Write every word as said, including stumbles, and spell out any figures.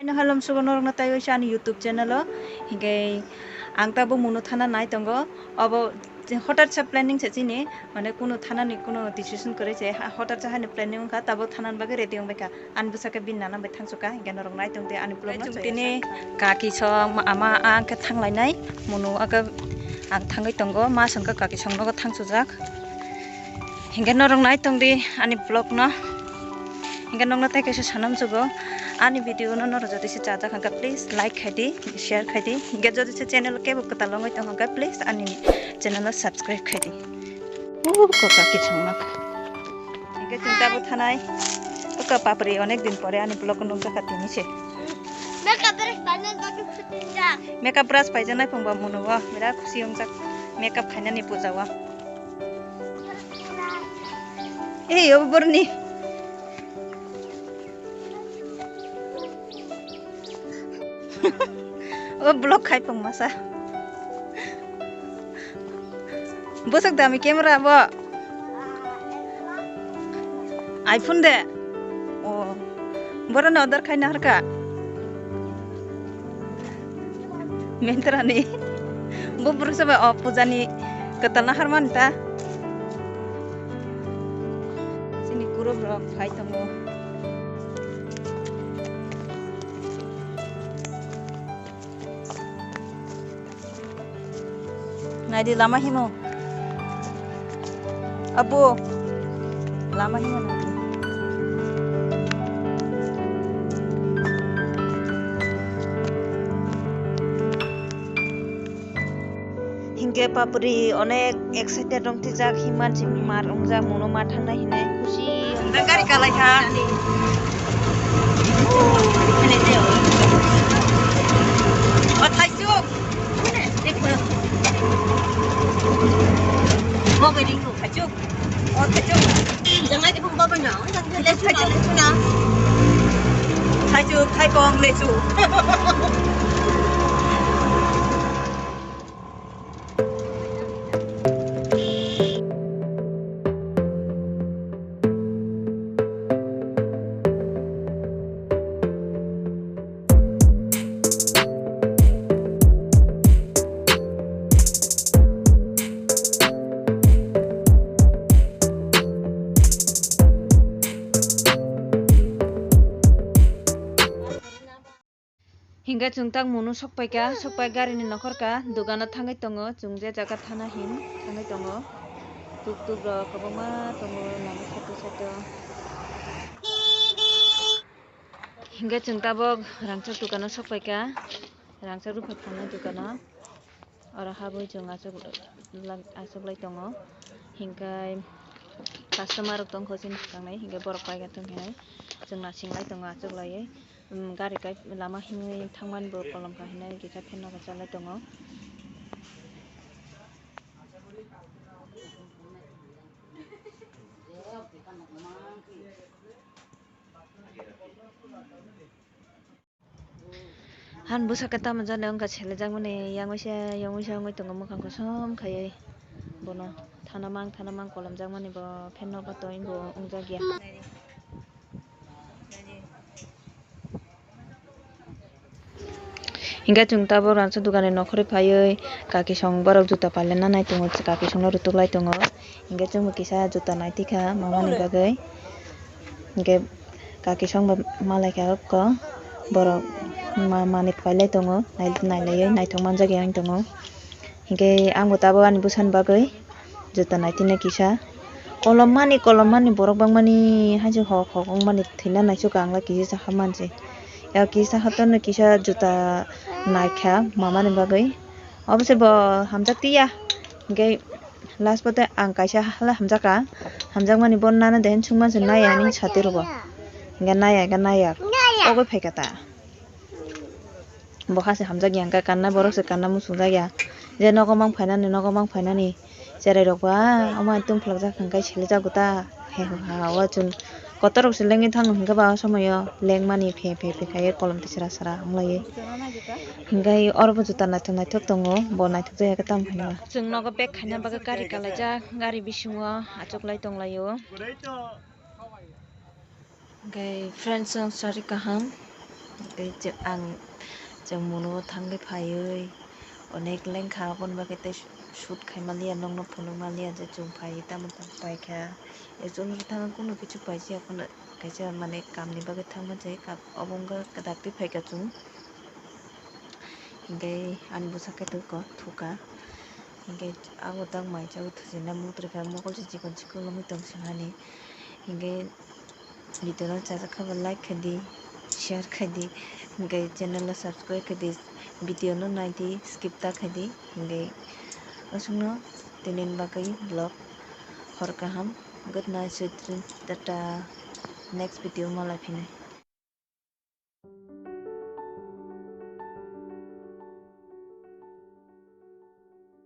Halom sugo norokno taiwi sa ani YouTube channel o. Hinkhe ang tabuk muno thana nai tongo. Obo hotat sa planning se chini, mane kuno thanani kuno decision kwrwi se, ha-, hotat sa hani planning wngkha, tabuk thanani bagwi ready wngbaikha. Ani bwsakhe bini nana bai thangsukkha, hinkhe norok nai tongdi ani vlog no. Tini kaki song ama ang khe thanglainai, muno aka ang thangwi tongo, ma songkha kaki song nogo thangsujak. Hinkhe norok nai tongdi ani vlog no. Hinkhe nokno tei kaisa sanam sugo, ani video no norok jodi se chajak hwnkha, please like khaidi, share khaidi. Hinkhe jodi se channel kebo kwtal wngwi tong hwnkha, please ani channel no subscribe khaidi. Uko kaki song nok. Hinkhe chwng tabuk thanai. Uko papri onek din pore ani vlog nukjakha tini se. Makeup brush painani bagwi khutinjak. Makeup brush paijaknai phungba munugo birat khusi wngjak makeup khainani puja o. Ei, obo borni. O vlog khai pung masa. Bwswk dami camera bo. iPhone de. O. Borok no order khai na harka. Mentra ni. Bo borok sabai o puja ni kwtal na harmani ta. Sini group rok phai tongo. Naidi lama himo. Abu. Lama himo naidi. Hinkhe papri onek excited rong tijak himan si mar ongjak muno ma thangnai hinai khusi. Gari kalai kha. O thaisuk. Mo bai ring thuk thaisuk. O thaisuk. Jangai de phung baba na. Thaisuk, thaisuk na. Thaisuk, thaibong, lesu. Hinkhe chwng tak muno sokpaikha, sokpai garini nokhorkha, dukano thangwi tongo, chwng je jaga thana hin thangwi tongo. Tuk tuk rok kwbangma tongo lama side o side o. Hinkhe chwng tabuk rangchak dukano sokpaikha, rangchak rupha phalnai dukano. Oro habwi chwng achuk, achuk lai tongo. Hinkhe customer rok tongkha chini swkangnai, hinkhe borok paikha tongkha hinwi chwng nasinglai tongo achuklaiwi. Gari kai lama himwi thangmani bo kolom kha hinwi kisa phenno kha chalai tongo. Han bwsakhe tamo jani wngkha selejakmani, yangwi se yangwi se wngwi tongo, mwkhang kosom khaiwi bono thana mang thana mang kolomjakmani bo phenno patoi bo wngjak ya. Hinkhe chwng tabuk rangchak dukani nokhorwi phaiwi kaki song borok juta pailana nai tongo, kaki songno rutuk lai tongo. Hinkhe chwngbo kisa juta naitikha mamani bagwi. Hinkhe kaki song bai malaikha kok borok ma manwi pailai tongo, nai nailaiwi naithok manjakya wng tongo. Hinkhe angbo tabuk ani bwsani bagwi juta naitino kisa kolom mani kolom mani borok bangmani haise hok hok wngmani thwina naisukha ang lai kisa saha manse. Ya kisa saha tono kisa juta naikha mamani bagwi. Obo se bo hamjak tiya. Hinkhe last bo tei ang kaisa hala hamjakha. Hamjakmani bo nana de hinsukma se naiya hinwi sati rwgo. Hinkhe naiya hinkhe naiya. Ogwi phaikha ta. Bo ha se hamjakya hinkhe kanna borok se kanna muchungjak ya. Je nogo mang phainani nogo mang phainani. Cherai rok ba omo tong phlak jak hwnkhe sili jago ta he ha ha o chwng kotor rok se lengwi thango hwnkhe ba o somoyo lengmani phe phe phe khaiwi kolom tisra sra wnglaiwi hwnkhe oro bo juta naithok naithok tongo bo naithok jaya khe tamo hinwi chwng nogo bag khaina bagwi gari kalaijak gari bisingo achuklai tonglaio. Hwnkhe friends, chwng sari kaham. Tei chwng, ang chwng munugo thangwi phaiwi onek lengkha, aboni bagwi tei shoot khai manliya, nokno phunuk manliya je chwng phaiwi tamo tamo paikha. Actually thangwi kunu kichu paisiya, phano kaisa mane kamni bagwi thangma jai, obo wngkha dakti phaikha chwng. Hinkhe ani bwsa khe thukha. Hinkhe abo tak mai chagwi thujina muktrwi kha, mokol se chikon chikon wngwi tong singhani. Hinkhe video no chajak kha ba like khai di, share khai di, hinkhe channel no subscribe khai di, video no nai di, skip ta khai di. Hinkhe aswkno tini ni bagwi vlog. Hor kaham, good night, sweet dream, tata, next video malai phinai.